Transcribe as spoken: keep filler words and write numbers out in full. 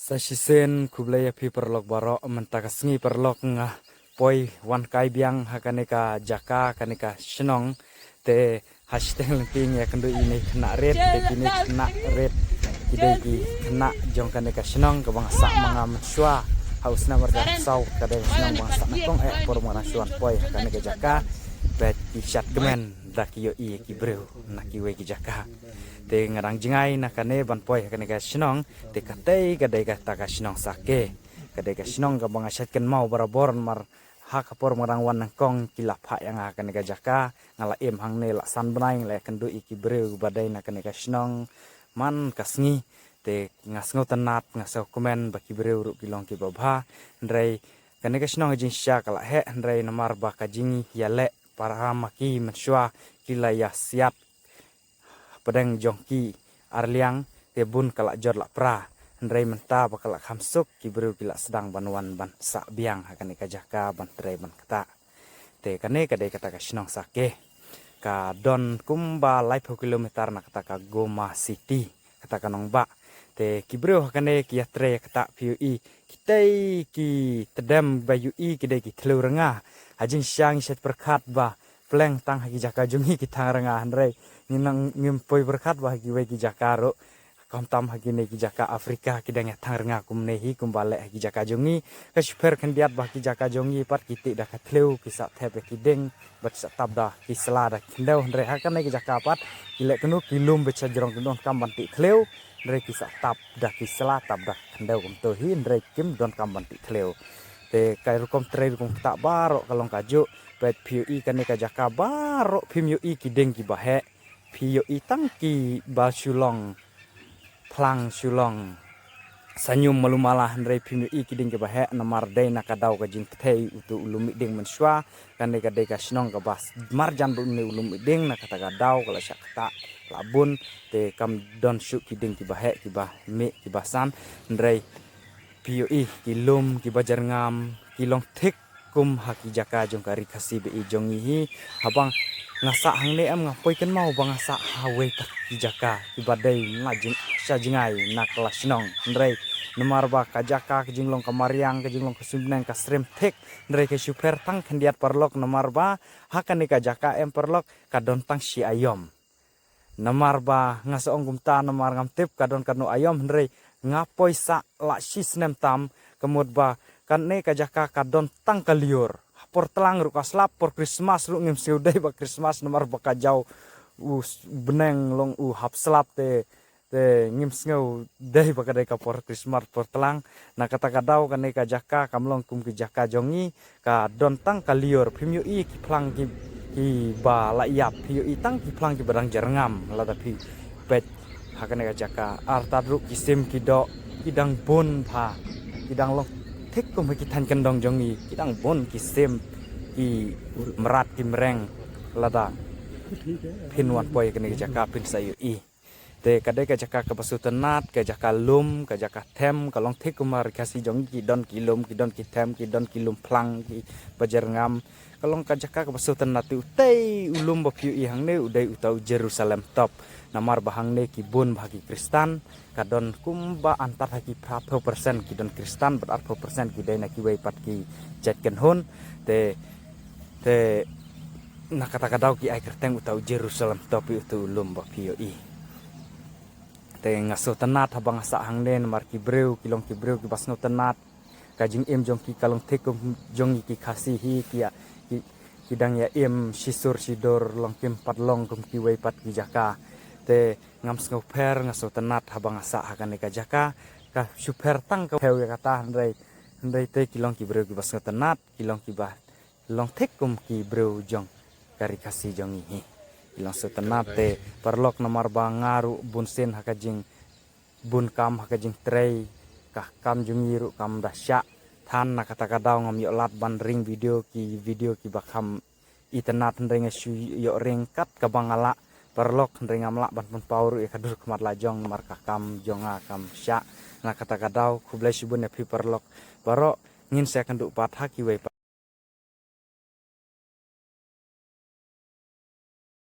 Sa shisien khublei ïa phi paralok baroh, mynta ka sngi paralok nga poi wan kai biang ha kane ka jaka, kane ka shnong. Te ha shiteng lynti nga ïakynduh ïa kine ki khynnah rit, te kine ki khynnah rit ki dei ki khynnah jong kane ka shnong kaba nga sah ma nga mynshuwa ha u snem ar hajar saw, ka dei ka shnong ba nga sah nyngkong eh por ba nga shu wan poi ha kane ka jaka. Bad ki shad kmen da ki ïohi ïa ki briew na kiwei ki jaka. Te nga dang jngai na kane ban poi ha kane ka shnong, te katei ka dei kata ka shnong Sake. Ka dei ka shnong kaba nga shait kynmaw barabor namar ha ka por ba nga dang wan nyngkong ki la phah ïa nga ha kane ka jaka. Nga la im hangne la san bnai, nga la ïakynduh ïa ki briew ba dei na kane ka shnong man ka sngi. Te nga sngewtynnat, nga sngewkmen ba ki briew ruh ki long kiba bha. Hynrei kane ka shnong ka jingshisha ka la heh, hynrei namar ba ka jingïaleh para ma ki mynshuwa ki la ïasiat hapdeng jong ki arliang, te bun ka la jot la pra. Hynrei mynta ba ka la kham suk, ki briew ki la sdang ban wan ban sah biang ha kane ka jaka ban trei ban ktah. Te kane ka dei kata ka shnong Sake. Ka don kumba laiphew kilometer na kata ka Goma City, kata ka nongbah. Te ki briew ha kane ki ïatrei ïa kata, phi ïohi, kitei ki tdem ba ïohi ki dei ki thliew rnga. Ha jingshisha ngi shait pyrkhat ba pleng tang ha ki jaka jong ngi ki thang rnga, hynrei ngi nang ngim poi pyrkhat ba ha kiwei ki jaka ruh, khamtam ha kine ki jaka Africa, ki dang ïa thang rnga kumne hi kumba leh ha ki jaka jong ngi. Ka shu pher khyndiat ba ha ki jaka jong ngi pat ki tih da ka thliew, ki sah thep ïa ki dieng bad ki sah tap da ki sla da ki khyndew, hynrei ha kane ki jaka pat ki leh kumno, ki lum beit sha jrong, ki donkam ban tih thliew, hynrei ki sah tap da ki sla, tap da khyndew kumto hi, hynrei kim donkam ban tih thliew. Te ka rukom trei rukom ktah baroh ka long kajuh. Bad phi ïohi kane ka jaka baroh phim ïohi ki dieng kiba heh, phi ïohi tang kiba shu long phlang, shu long sahñium malu mala, hynrei phim ïohi ki dieng kiba heh namar dei na ka daw ka jingkthei uto u lum mihding mynshuwa. Kane ka dei ka shnong kaba marjan bad une u lum mihding, na kata ka daw ka la shah ktah la bun, te kam don shuh ki dieng kiba heh, kiba mih, kiba san. Hynrei phi ïohi ki lum kiba jyrngam ki long thik kum ha ki jaka jong ka Ri Khasi ba i jong ngi hi. Haba nga sah hangne em nga poi kynmaw ba nga sah ha wei pat ki jaka kiba dei na jing, sha jngai na ka la shnong. Hynrei namar ba ka jaka ka jinglong ka mariang, ka jinglong ka suiñbneng ka srem thik, hynrei ka shu pher tang khyndiat paralok namar ba ha kane ka jaka em paralok ka don tang shi aïom. Namar ba nga sa ong kumta namar ngam tip ka don katno aïom, hynrei nga poi sah la shi snem tam, ka mut ba kane ka jaka ka don tang ka lyiur. Ha por tlang ruh ka slap, por Christmas ruh ngim sngew dei ba Christmas namar ba ka jaw u s-, bneng long u hap slap, te te ngim sngew dei ba ka dei ka por Christmas por tlang. Na kata ka daw kane ka jaka kam long kum ki jaka jong ngi, ka don tang ka lyiur, phim ïohi ki phlang ki, kiba la ïap, phi ïohi tang ki phlang kiba dang jyrngam. Lada phi peit ha kane ka jaka, artat ruh ki sim ki doh ki dang bun bha, ki dang long thik kum ha ki thaiñ kyndong jong ngi, ki dang bun ki sim, ki mrad, ki mreng. Lada phin wan poi kane ka jaka phin sa ïohi. Te ka dei ka jaka kaba sngewtynnat, ka jaka lum, ka jaka them, ka long thik kum ha Ri Khasi jong ngi, ki don ki lum, ki don ki them, ki don ki lum phlang kiba jyrngam. Ka long ka jaka kaba sngewtynnat. Te utei u lum ba phi ïohi hangne u dei uta u Jerusalem Top. Namar ba hangne ki bun bha ki Khristan, ka don kumba antat ha ki phra phew percent ki don Khristan bad ar phew percent ki dei na kiwei pat ki jait kynhun. Te Te na kata ka daw ki ai kyrteng uta u Jerusalem Top ïa uta u lum ba phi ïohi. Te nga sngewtynnat haba nga sah hangne namar ki briew ki long ki briew kiba sngewtynnat. Ka jingim jong ki ka long thik kum jong ngi ki Khasi hi, ki ïa, ki, ki dang ïa im shisur shidur, long kim pat long kum kiwei pat ki jaka. Te ngam sngewpher, nga sngewtynnat haba nga sah ha kane ka jaka. Ka shu pher tang ka phew ïa kata, hynrei, hynrei te ki long ki briew kiba sngewtynnat, ki long kiba long thik kum ki briew jong ka Ri Khasi jong ngi hi. Ki long sngewtynnat. Te paralok, namar ba nga ruh bunsien ha ka jingbun kam, ha ka jingtrei, ka kam jong ngi ruh kam da shah than, na kata ka daw ngam ïoh lad ban ring video, ki video kiba kham itynnat, hynrei nga shu ïoh ring kat kaba nga lah. Paralok, hynrei ngam lah ban pynpaw ruh ïa ka dur khmat la jong namar ka kam jong nga kam shah. Na kata ka daw khublei shibun ïa phi paralok baroh, ngin sa ïakynduh pat ha kiwei pat